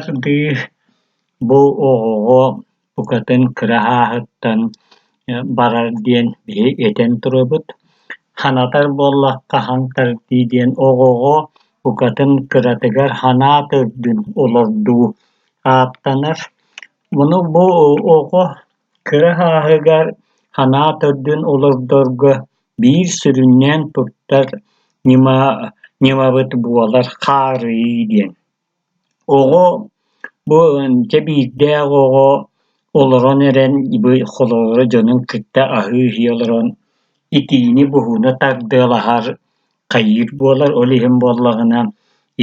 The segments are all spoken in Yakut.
тардыы бу оҕоҕо букатын кыра сааһыттан барар диэн биһи этэн турабыт. Санатар буоллахха хаҥ тардыы диэн оҕоҕо букатын кыратыгар санаа төрдүн олордуу ааттанар. Ону бу оҕо кыра сааһыгар санаа төрдүн олордорго биир сүрүннээн туттар ньыма ньымабыт буолар хаарыйыы диэн. Оҕо бу дьэ биирдээх оҕо олорон эрэн бу холобура дьонун кытта аһыы-иһии олорон итиини-буһууну тардыалаһар хайыыр буолар, ол иһин буоллаҕына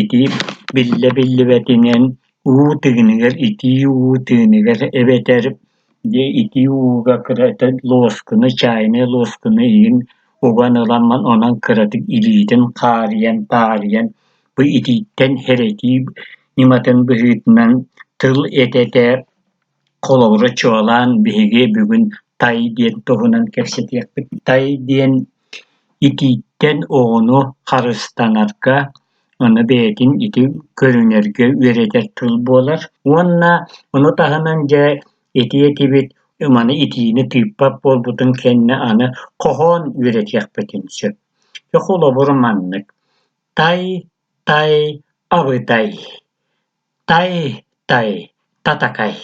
ити биллэ-биллибэтинэн уу тыыныгар итии уу тыыныгар эбэтэр дьэ итии ууга кырата луоскуну чайнай луоскуну иһин уган ылан онон кыратык илиитин хаарыйан таарыйан бу итииттэн сэрэтии ньыматын быһыытынан тыл этэ-этэ холобура чуолаан биһиги бүгүн тай диэн туһунан кэпсэтиэхпит. Тай диэн итииттэн оҕону харыстанарга, ону бэйэтин ити көрүнэргэ үөрэтэр тыл буолар. Уонна ону таһынан дьэ ити этибит маны итиини тыыппат буолбутун кэннэ аны хоһоон үөрэтиэхпитин сөп. Дьэ холобур маннык: тай-тай абытай, тай-тай татакай.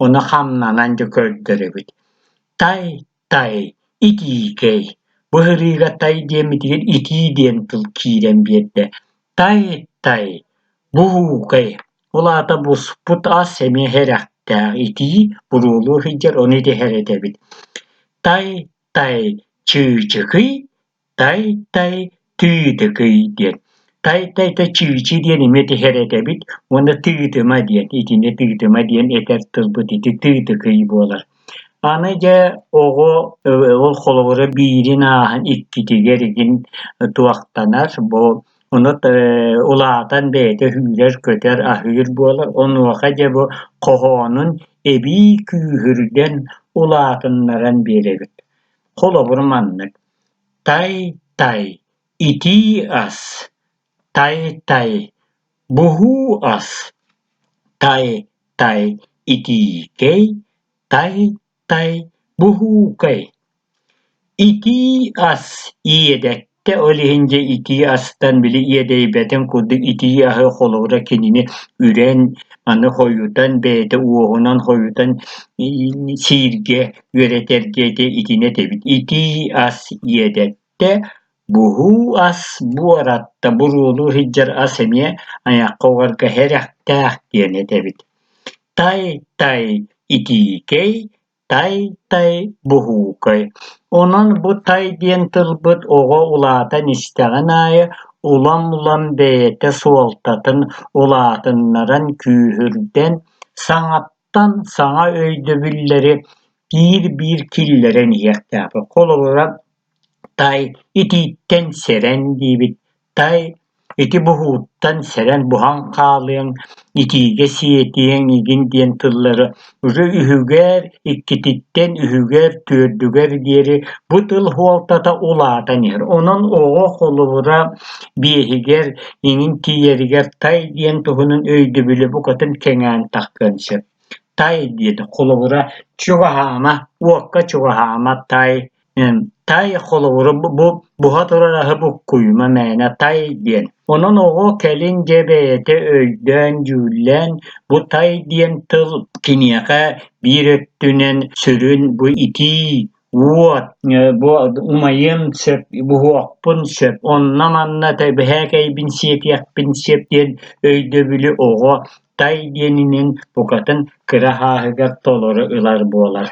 Ону хамнанан дьэ көрдөрөбүт. Тай-тай итиикэй. Бу сырыыга тай диэммитигэр итии диэн тыл киирэн биэрдэ. Тай-тай буһуукай. Ол аата буспут ас эмиэ сэрэхтээх итии буруолуу сылдьар, ону ити сэрэтэбит. Тай-тай чыычыкый, Тай-тай тыытыкый диэн. Тай-тайта чыычы диэн эмиэ түһэр этэбит уонна тыытыма диэн итини тыытыма диэн этэр тылбыт ити тыытыкый буолар. Аны дьэ оҕо ол холобура биирин ааһан иккитигэр игин туохтанар бу ону улаатан бэйэтэ сүүрэр-көтөр аһыыр буолар. Онуоха дьэ бу хоһоонун эбии күүһүрдэн улаатыннаран биэрэбит. Холобур маннык: Тай-тай, итии ас, тай-тай, буһуу ас, тай-тай, итиикэй, тай-тай, буһуукай. Итии ас иэдэттэ, ол иһин дьэ итии астан били иэдэйбэтин курдук итии аһы холобура кинини үрэн, аны хойутан бэйэтэ уоһунан хойутан сииргэ үөрэтэргэ ити итини этэбит. Итии ас иэдэттэ, буһуу ас буоратта, буруолуу сылдьар ас эмиэ айахха угарга сэрэхтээх диэн этэбит. Тай-тай итиикэй, тай-тай буһуукай. Онон бу тай диэн тылбыт оҕо улаатан истэҕин аайы улам-улам бэйэтэ суолтатын улаатыннаран күүһүрдэн, саҥаттан саҥа өйдөбүллэри биир-биир киллэрэн иһиэхтээхпит. Холобура, тай итииттэн сэрэн диибит, тай ити буһууттан сэрэн буһан хаалыаҥ, итиигэ сиэтиэҥ игин диэн тыллары уже үһүгэр, иккититтэн үһүгэр, түөрдүгэр диэри бу тыл суолтата улаатан иһэр. Онон оҕо холобура биэһигэр иҥин тиийэригэр тай диэн туһунан өйдөбүлэ букатын кэҥээн тахсыан сөп. Тай диэн холобура чугаһаама, уокка чугаһаама тай Тай холобура бу буһа турар аһы буккуйума мээнэ тай диэн. Онон оҕо кэлин дьэ бэйэтэ өйдөөн-дьүүллээн бу тай диэн тыл киниэхэ биир өттүнэн сүрүн бу итии, уот, бу умайыам сөп, буһуохпун сөп, онно-манна тэбэһээкэйбин сиэтиэхпин сөп диэн өйдөбүлү оҕо тай диэнинэн букатын кыра сааһыгар толору ылар буолар.